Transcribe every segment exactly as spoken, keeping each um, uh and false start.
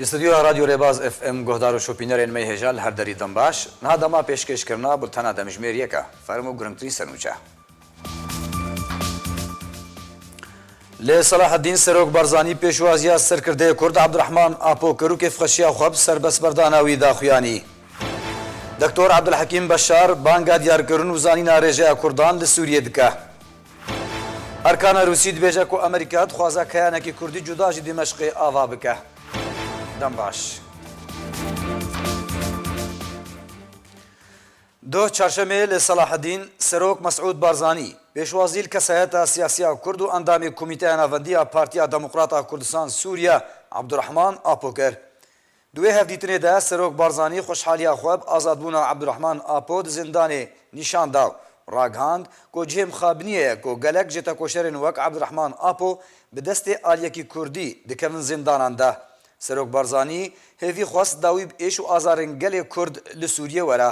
Ji stûdyoya Radyo Rêbaz F M guhdar û şopînerên me hêja li her derî dem baş. Niha dema pêşkêşkirina bultena demjimêr yek e. Fermo girîngtirîn sernûçe. Li Selaheddîn Serok Barzanî pêşwaziya serkirdeyê Kurd Abdurrahman Apo kir û kêfxweşiya xwe bi serbestberdana wî da xuyanî. Doktor Abdulhekîm Beşar banga diyarkirin û zanîna rêjeya Kurdan li Sûriyê dike. Erkana Rûsî dibêje ku Amerîka dixwaze keyanekî Kurdî cuda ji Dîmeşqê ava bike. Dem baş. Doh çarşemê li Selaheddîn, Serok Mesûd Barzanî, pêşwazî li kesayeta siyasiya Kurd û endamê Komîteya Navendî ya Partiya Demokrata Kurdistan Sûriye Abdurrahman Apo kir. Di wê hevdîtinê de Serok Barzanî xweşhaliya xwe bi azadbûna Abdurrahman Apo di zindanê nîşan da û ragihand ku cihê mixabiniyê ye ku gelek ji tekoşerên wek Abdurrahman Apo bi destê aliyekî Kurdî dikevin zindanan de. Serok Barzanî hêvî xwest dawî bi êş û azarên gelê Kurd li Sûriyê were.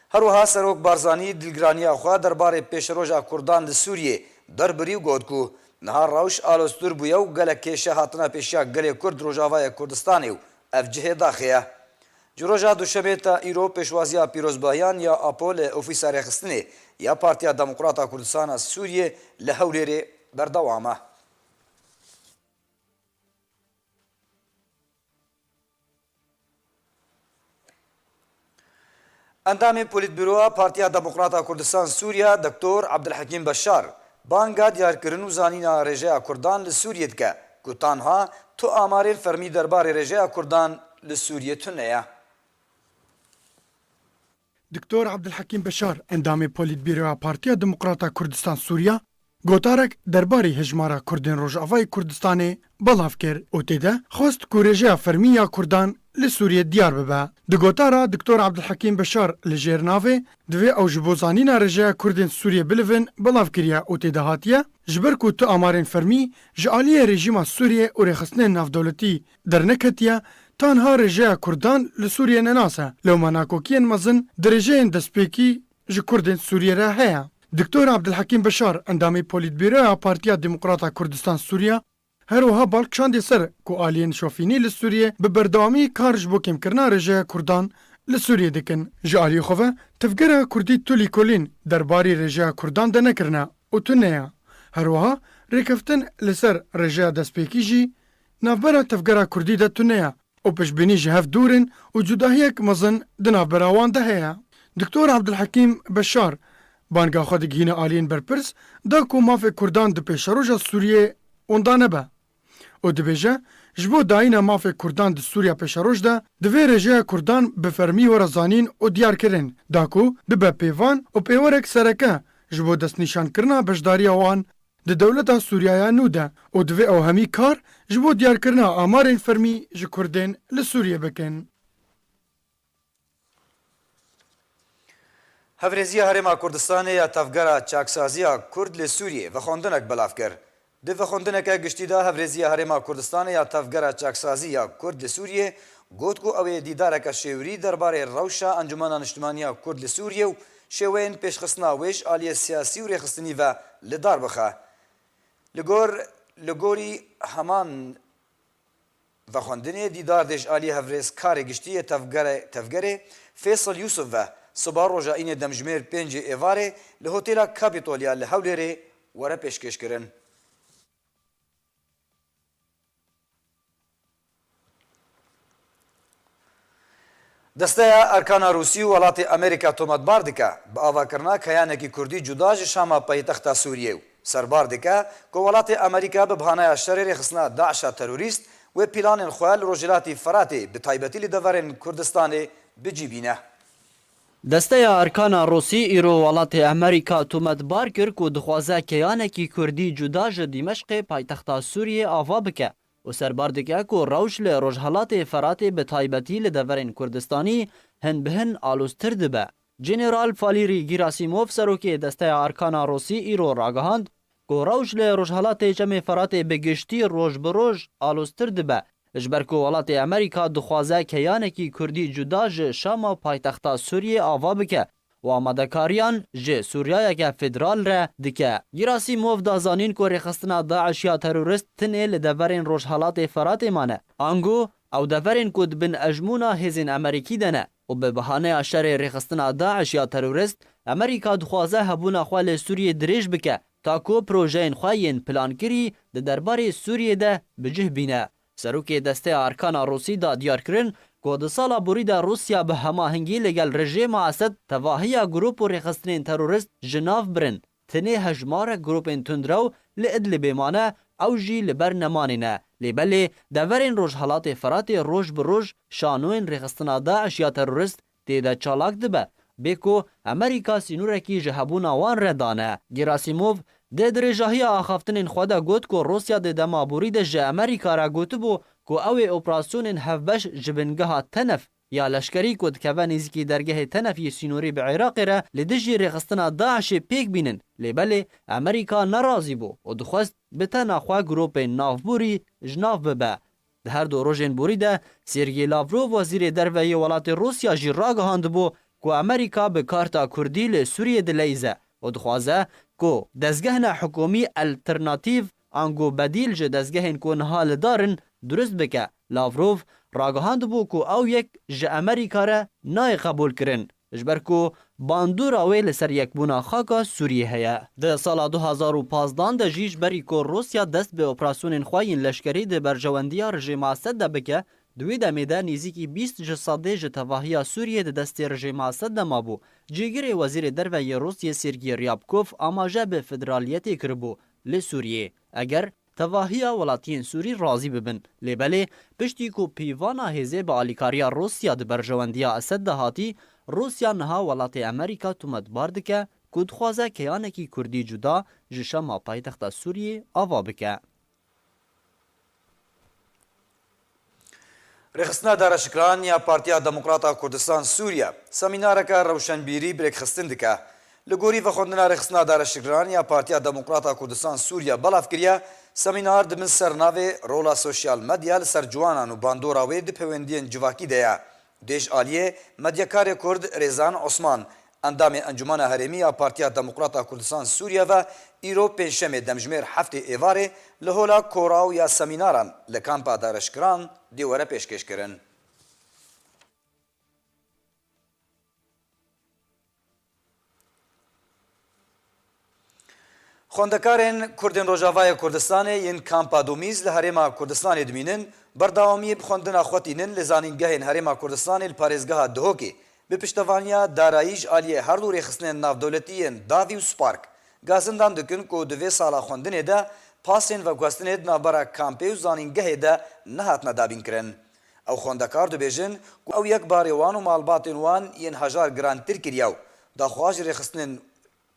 Her wiha Serok Barzanî dilgiraniya xwe derbarê pêşeroja Kurdan li Sûriyê derbirî û got ku niha rewş aloztir bûye û gelek kêşe hatine pêşiya gelê Kurd Rojavayê Kurdistanê û ev cihê daxê ye. Ji roja Duşemê ta îro pêşwaziya pîrozbahiyan ya Apo li Ofîsa Rêxistinê ya Partiya Demokrata Kurdistana Sûriyê li Hewlêrê berdewam e. Endamê Polîtbîroya Partiya Demokrata Kurdistan Sûriye Doktor Abdulhekîm Beşar banga diyarkirin û zanîna rêjeya Kurdan li Sûriyê dike ku tanha tu amarên fermî derbarê rêjeya Kurdan li Sûriyê tune ye. Doktor Abdulhekîm Beşar, endamê Polîtbîroya Partiya Demokrata Kurdistan Sûriye, gotarek derbarê hejmara Kurdên Rojavayê Kurdistanê belav kir û tê de xwest ku rêjeya fermî ya Kurdan li Sûriyê diyar bibe. Di gotara Doktor Abdulhekîm Beşar li jêr navê divê ew ji bo zanîna rêjeya Kurdên Sûriyê bilivin belav kiriye û tê de hatiye, ji ber ku tu amarên fermî ji aliyê rejîma Sûriyê û rêxistinên navdewletî derneketiye, tanha rêjeya Kurdan li Sûriyê nenas e. Lewma nakokiyên mezin di rêjeyên destpêkî ji Kurdên Sûriyê re heye. Doktor Abdulhekîm Beşar, endamê Polîtbîroya Partiya Demokrata Kurdistan Sûriye, her wiha bal kişandiye ser ku aliyên şofînî li Sûriyê bi berdewamî kar ji bo kêmkirina rêjeya Kurdan li Sûriyê dikin. Ji aliyê xwe ve tevgera Kurdî tu lîkolîn derbarî rêjeya Kurdan denekirine û tune ye. Her wiha rêkeftin li ser rêjeya destpêkî jî navbera tevgera Kurdî de tune ye û piştbînî ji hev dûr in û cudahiyek mezin di navbera wan de heye. Doktor Abdulhekîm Beşar banga xwe digihîne aliyên berpirs da ku mafê Kurdan di pêşeroja Sûriyê wenda nebe û dibêje, ji bo dayîna mafê Kurdan di Sûriya pêşeroj de divê rêjeya Kurdan bi fermî were zanîn û diyarkirin, da ku bibe pêvan û pêwerek sereke ji bo destnîşankirina beşdariya wan di dewleta Sûriyeya nû de û divê ew hemî kar ji bo diyarkirina amarên fermî ji Kurdên li Sûriyê bikin. Hevrêziya Herêma Kurdistanê ya Tevgera Çaksaziya Kurd li Sûriyê vexwendinek belav kir. Di vexwendineke giştî de Hevrêziya Herêma Kurdistanê ya Tevgera Çaksazî ya Kurd li Sûriyê got ku ew ê dîdareke şêwirî derbarê rewşa Encûmena Niştimanî ya Kurd li Sûriyê û şêweyên pêşxistina wê ji aliyê siyasî û rêxistinî ve li dar bixe. Li gor, li gorî heman vexwendinê, dîdar dê ji aliyê hevrêzkarê giştî yê tevgere-, tevgerê Fêsal Yûsif ve siba roja înê demjimêr pêncê êvarê li Hotêla Kapîtolya li Hewlêrê were pêşkêşkirin. Desteya Erkana Rûsî û welatê Amerîka tometbar dike bi avakirina keyanekî Kurdî cuda ji Şama paytexta Sûriyê û serbar dike ku welatê Amerîka bi bahanaya şerê rêxistina DAIŞa terorîst wê pîlanên xwe li Rojhilatî Feratê, bi taybetî li deverên Kurdistanê, bi cî bîne. Desteya Erkana Rûsî îro welatê Amerîka tometbar kir ku dixwaze keyanekî Kurdî cuda ji Dîmeşqê paytexta Sûriyê ava bike û serbar dike ku rewş li Rojhelatê Feratê bi taybetî li deverên Kurdistanî hin bi hin aloztir dibe. General Falîrî Gîrasîmov, serokê Desteya Erkana Rûsî îro ragihand, ku rewş li Rojhelatê Çemê Feratê bi giştî roj bi roj aloztir dibe, ji ber ku welatê Amerîka dixwaze keyanekî Kurdî cuda ji Şama paytexta Sûriyê ava bike û amadekariyan ji Sûriyayeke federal re dike. Gerasimov da zanîn ku rêxistina DAIŞ ya terorist tinê li deverên Rojhelatê Feratê mane. Ango ew deverên ku di bin ejmûna hêzên Amerîkî de ne û bi bahaneya şerê rêxistina DAIŞ ya terorist, Amerîka dixwaze hebûna xwe li Sûriyê dirêj bike, ta ku projeyên xwe yên plankirî di derbarê Sûriyê de bi cih bîne. Serokê Desteya Erkana Rûsî da diyar kirin ku di sala borî de Rûsya bi hemahengî li gel rejêma Esed tevahiya grûp û rêxistinên terorist ji nav birin. Tenê hejmarek grûpên tundrew li Idlibê mane, ew jî li ber nemanê ne. Lê belê deverên Rojhelatê Feratê roj bi roj şanoyên rêxistina DAIŞ ya terorist tê de çalak dibe, bê ku Amerîka sînorekî ji hebûna wan re dane. Gerasimov di dirêjahiya axaftinên xwe de got ku Rûsya di dema borî de ji Amerîka re gotibû ku ew ê operasyonên hevbeş ji bingeha Tenef ya leşkerî ku dikeve nêzîkî dergehê Tenef yê sînorî bi Iraqê re li dijî rêxistina DAIŞê pêk bînin, lê belê Amerîka nerazî bû û dixwest bi tena xwe grûpên navborî ji nav bibe. Di her du rojên borî de Sergey Lavrov, wezîrê derve yê welatê Rûsya jî ragihandibû ku Amerîka bi karta Kurdî li Sûriyê dileyîze û dixwaze ku dezgehna hikûmî alternatîf ango bedîl ji dezgehên ku niha li dar in durust bike. Lavrov ragihandibû ku ew yek ji Amerîka re nayê qebûlkirin, ji ber ku bandora wê li ser yekbûna xaka Sûriyê heye. Di sala du hazar û pazdan de jî ji berî ku Rûsya dest bi operasyonên xwe yên leşkerî di berjewendiya rejêma Esed de bike, di wê demê de nêzîkî bîst ji sedê ji tevahiya Sûriyê di destê rejêma Esed de mabû. Cîgirê Wezîrê Derve yê Rûsyê Sergey Ryabkov amaje bi federaliyetê kiribû li Sûriyê, eger tevahiya welatiyên Sûrî razî bibin. Lê belê piştî ku pîvana hêzê bi alîkariya Rûsya di berjewendiya Esed de hatî, Rûsya niha welatê Amerîka tometbar dike ku dixwaze keyanekî Kurdî cuda ji Şama paytexta Sûriyê ava bike. Rêxistina Dareşikiran ya Partiya Demokrata Kurdistan Sûriye semînareke rewşenbîrî bi rêkxistin dike. Li gorî vexwendina Rêxistina Dareşikiran ya Partiya Demokrata Kurdistan Sûriye belav kiriye, semînar di bin sernavê Rola Sosyal Medya li ser ciwanan û bandora wê di pêwendiyên civakî de ye. Dê ji aliyê medyakarê Kurd Rêzan Osman, endamê Encûmena Herêmî ya Partiya Demokrata Kurdistan Sûriye ve îro pêncşemê demjimêr heftê êvarê li Hola Koraw ya Semînaran li Kampa Dareşkiran dê were pêşkêşkirin. Xwendekarên Kurdên Rojavayê Kurdistanê yên Kampa Domîz li Herêma Kurdistanê dimînin, berdewamiyê bi xwendina xwe tînin li zanîngehên Herêma Kurdistanê li parêzgeha Duhokê, bi piştevaniya darayî ji aliyê her du rêxistinên navdewletî yên Davî û Spark, gazindan dikin ku di vê sala xwendinê de pasên veguhestinê di navbera kampê û zanîngehê de nehatine dabînkirin. Ew xwendekar dibêjin ku ew yek barê wan û malbatên wan yên hejar girantir kiriye û daxwaz ji rêxistinên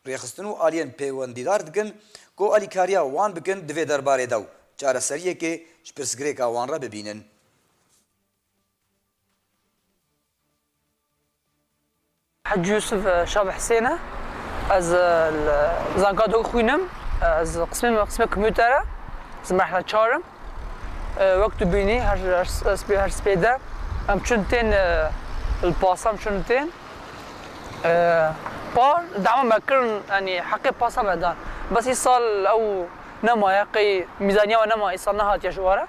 rêxistin û aliyên pêwendîdar dikin ku alîkariya wan bikin di vê derbarê de û çareseriyekê ji pirsgirêka wan re bibînin. Hecî Yusuf, e, Şav Hisên e. Ez, e, li zanka Duhok xwînim. E, ez qismê me qismê kompûter e. Ez merhla çar im. E, wek tu bînî her, her, her spê, her spê de em çûn tên, e, li pasa em çûn tên. E, par dema me kirin, yanî heqê pasa me dan. Bes îsal ew nemaye, qey mîzaniya we nema, îsal nehatiye ji were.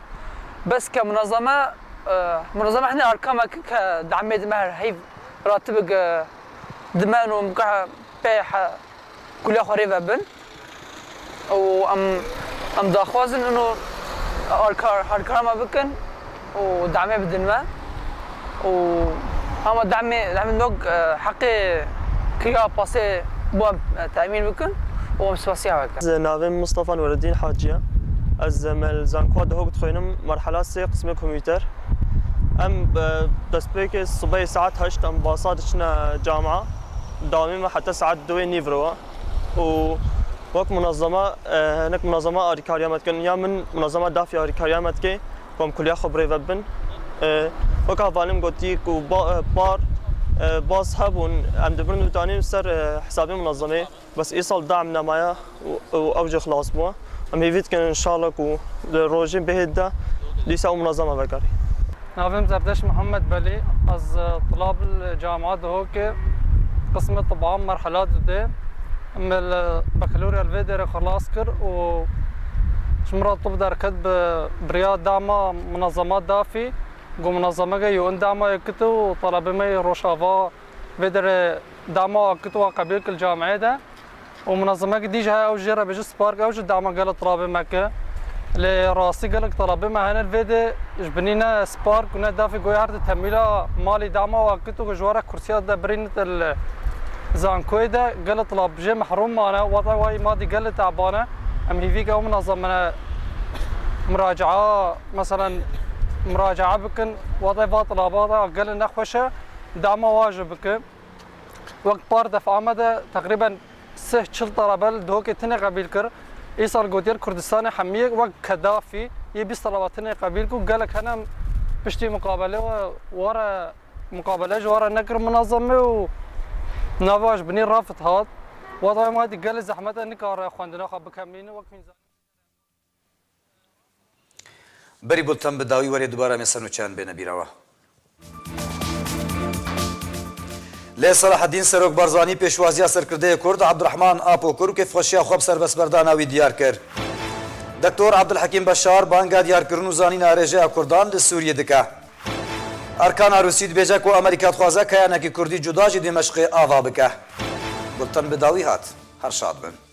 Bes ke munezeme, e, munezeme hinê arka me kir ke demê di me her heyv ratibik, e, dimen û pê he-, kuliya xwe rê ve bin. Û em, em daxwazin ino alkar, alkara me bikin û demê bidin me. Û hema demê, demê nok, e, heqê kiriya pasê bo em, e, temîn bikin û em spasiya we bikin. Ez navê min Mustafa Nureddin Haciye. Ez me li Zankoa Duhok dixwînim, merhela sê, qismê kompûter. Em, e, destpêkê sibehê saet heşt em basa diçine camia. Dewamê me heta saet duwê nîvro e. Û wek munezeme, e, hinek munezeme alîkariya me dikin. Ya min munezeme dafî alîkariya me dike, ku em kuliya xwe bi rê ve bibin. E, wek hevalê min gotî ku ba-, e, par, E, baz hebûn, em dibirin û danîn ser, e, hesabê munezemê. Bes îsal dam nemaye û, û ew jî xilas bû. Em hêvî dikin înşallah ku di rojên bihêt de dîsa ew munezeme vegerî. Navê min Zerdeş Mihemed Belî, ez, e, tulab li Camia Dihokê, qismê tiba merhela dudê. Em li bakalorya li vê derê xilas kir û ji min re tib derket bi biriya dama munezema dafî. Ku munezemeke yo in dama yekit û talebê me yê Rojava vê derê dama wa kit wa qebîl kir li camiyê de. Û munezemeke dî jî heye, ew jê re bêje Spark, ew jî dama gelek talebê me kir. Lê rastî gelek talebê me hene li vê de ji binî ne Spark û ne dafî goya her di temîla malî dama wa kit û ji we re kursiya de birîn li zankoyê de gelek taleb jê mehrum mane. Wata wa î madî gelek teban e. Em hêvî ke ew munezeme muracaa, meselen, muracaa bikin. Wata va talaba da gelek nexweş e. Dama wa jî bikin. Wek par defa me de teqrîben sih çil talebe li Dihokê tinê qebîl kir. Îsal gotiye li Kurdistanê hemiyê wek kedafî yê bîst talebe tinê qebîl ku gelek hene em piştî muqabele we, were muqabele ji were nekir munezeme û nava ji binî rafit hat. Wata em hatî gelek zehmet e, nikare xwendina xwe bikemîne wek hûn zanî. Berî bulten bi dawî werê dubare em ê ser nûçeyan bêne bîra we. Lê Selahaddîn Serok Barzanî pêşwaziya serkirdeyê Kurd Abdurrahman Apo kir û kêfxweşiya xwe bi serbestberdana wî diyar kir. Doktor Abdulhekîm Beşar banga diyarkirin û zanîna rêjeya Kurdan li Sûriyê dike. Erkana Rûsî dibêje ku Amerîka dixwaze keyanekî Kurdî cuda ji Dîmeşqê ava bike. Bulten bi dawî hat. Her şad bin.